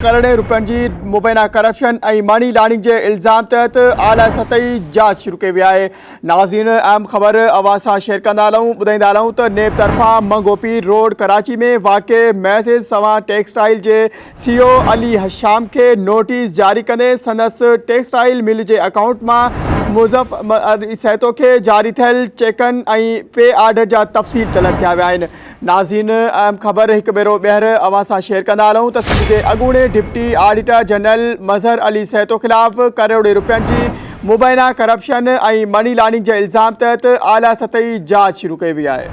ڪروڙين روپين جي مبينا ڪرپشن ۽ مني لانڊرنگ جي الزام تحت اعليٰ سطحي جاچ شروع ڪئي وئي آهي. ناظرين اهم خبر اوهان سان شيئر ڪندا هلون ٻڌائيندا هلون ته نيب طرفان منگهو پير روڊ ڪراچي ۾ واقع ميسز سوان ٽيڪسٽائيل جي سي او علي هشام کي نوٽيس جاري ڪندي سندس ٽيڪسٽائيل مل جي اڪائونٽ مان مظفر سهتو کي جاري ٿيل چيڪن ۽ پي آرڊر جا تفصيل طلب ڪيا ويا آهن. ناظرين اهم خبر هڪ ڀيرو ٻيهر اوهان سان شيئر ڪندا هلون ته سنڌ جي اڳوڻي deputy auditor general Mazhar Ali Sahito خلاف ڪروڙين روپين جي مبينا ڪرپشن ۽ مني لانڊرنگ جي الزام تحت اعليٰ سطحي جاچ شروع ڪئي وئي آهي.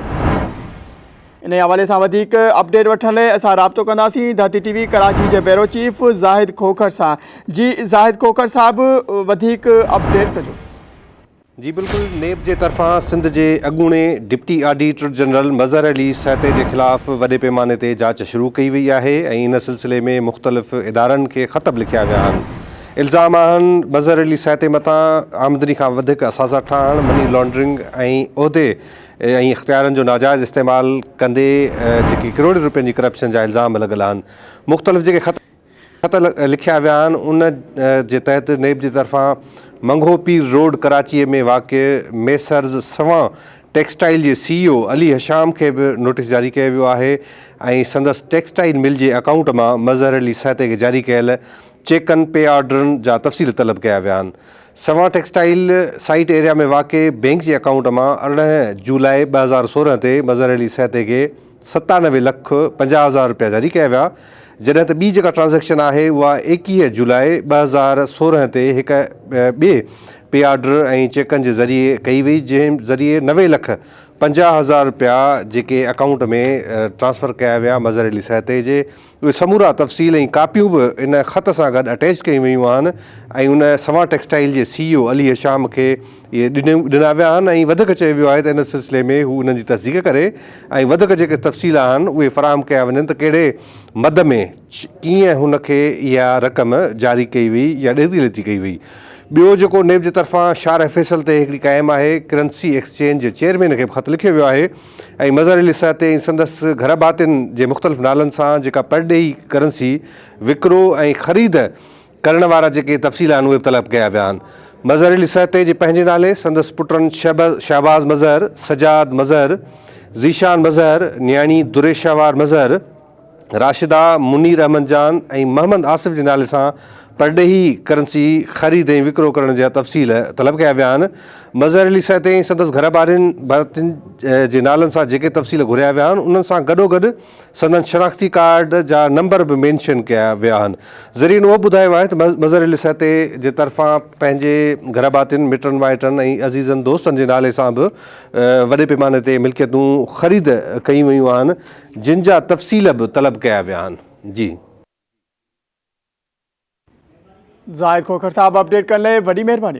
انهي حوالي سان وڌيڪ اپڊيٽ وٺڻ لاء اسان رابطو ڪنداسين ڌرتي ٽي وي ڪراچي جي بيورو چيف زاهد کوکر سان جي زاهد کوکر صاحب وڌيڪ اپڊيٽ ڪجو. جي بلڪل نيب جي طرفان سنڌ جي اڳوڻي deputy auditor general Mazhar Ali Sahito جي خلاف وڏي پيماني تي جاچ شروع ڪئي وئي آهي ۽ ان سلسلي ۾ مختلف ادارن کي خط به لکيا ويا آهن. الزام آهن مظهر علي سهتي مٿان آمدني کان وڌيڪ اثاثا ٺاهڻ، مني لانڊرنگ ۽ عهدي ۽ اختيارن جو ناجائز استعمال ڪندي جيڪي ڪروڙين روپين جي ڪرپشن جا الزام لڳل آهن مختلف جيڪي خط خط لکيا ويا آهن ان جي تحت نيب جي طرفان منگهو پير روڊ ڪراچي ۾ واقع ميسرز سوان ٽيڪسٽائيل جي سي او علي هشام کي به نوٽيس جاري ڪيو ويو آهي ۽ سندس ٽيڪسٽائيل مل جي اڪائونٽ مان مظهر علي سهتي کي جاري ڪيل چيڪن پي آرڊرن جا تفصيل طلب ڪيا ويا آهن. سوان ٽيڪسٽائيل سائيٽ ايريا ۾ واقع بئنڪ جي اڪائونٽ مان 18 جولاء 2016 تي مظهر علي سهتي کي 97 لک 50 هزار رپيا جاري ڪيا ويا، جڏهن ته ٻي جيڪا ٽرانزيڪشن آهي اها 21 جولاء 2016 تي هڪ ٻئي پي آرڊر ۽ چيڪن جي ذريعي ڪئي وئي، جنهن ذريعي 90 لک 50 هزار رپيا جيڪي اڪائونٽ ۾ ٽرانسفر ڪيا ويا مظهر علي سهتي جي اهي سمورا تفصيل ۽ ڪاپيون به ان خط سان گڏ اٽيچ ڪيون ويون آهن ۽ ان سوان ٽيڪسٽائيل جي سي او علي هشام کي اهي ڏنا ويا آهن ۽ وڌڪ چيو ويو آهي ته ان سلسلي ۾ هو انهن جي تصديق ڪري ۽ وڌڪ جيڪي تفصيل آهن اهي فراهم ڪيا وڃن ته ڪهڙي مد ۾ ڪيئن هن کي اها رقم جاري ڪئي وئي يا ڏيتي ليتي ڪئي وئي. ٻيو جيڪو نيب جي طرفان شارع فيصل تي هڪڙي قائم آهي ڪرنسي ايڪسچينج جي چيئرمين کي به خط لکيو ويو آهي ۽ مظهر علي سهتي ۽ سندس گهر ڀاتين جي مختلف نالن سان جيڪا پرڏيهي ڪرنسي وڪرو ۽ خريد ڪرڻ وارا جيڪي تفصيل آهن اهي به طلب ڪيا ويا آهن. مظهر علي سهتي جي پنهنجي نالي سندس پٽن شهباز مظهر، سجاد مظهر، ذيشان مظهر، نياڻي دريشهوار مظهر، راشده، منير احمد جان ۽ محمد آصف جي نالي سان پرڏيهي ڪرنسي خريد ۽ وڪرو ڪرڻ جا تفصيل طلب ڪيا ويا آهن. مظهر علي سهتي ۽ سندس گهر ڀاتين جي نالن سان جيڪي تفصيل گهريا ويا آهن انهن سان گڏوگڏ سندن شناختي ڪارڊ جا نمبر به مينشن ڪيا ويا آهن. ذريعن اهو به ٻڌايو آهي ته مظهر علي سهتي جي طرفان پنهنجي گهر ڀاتين، مٽن مائٽن ۽ عزيزن دوستن جي نالي سان به وڏي پيماني تي ملڪيتون خريد ڪيون ويون آهن. جن جا تفصيل به طلب ڪيا ويا آهن. جي. زاهد کوکر صاحب اپڊيٽ ڪرڻ لاء وڏي مهرباني.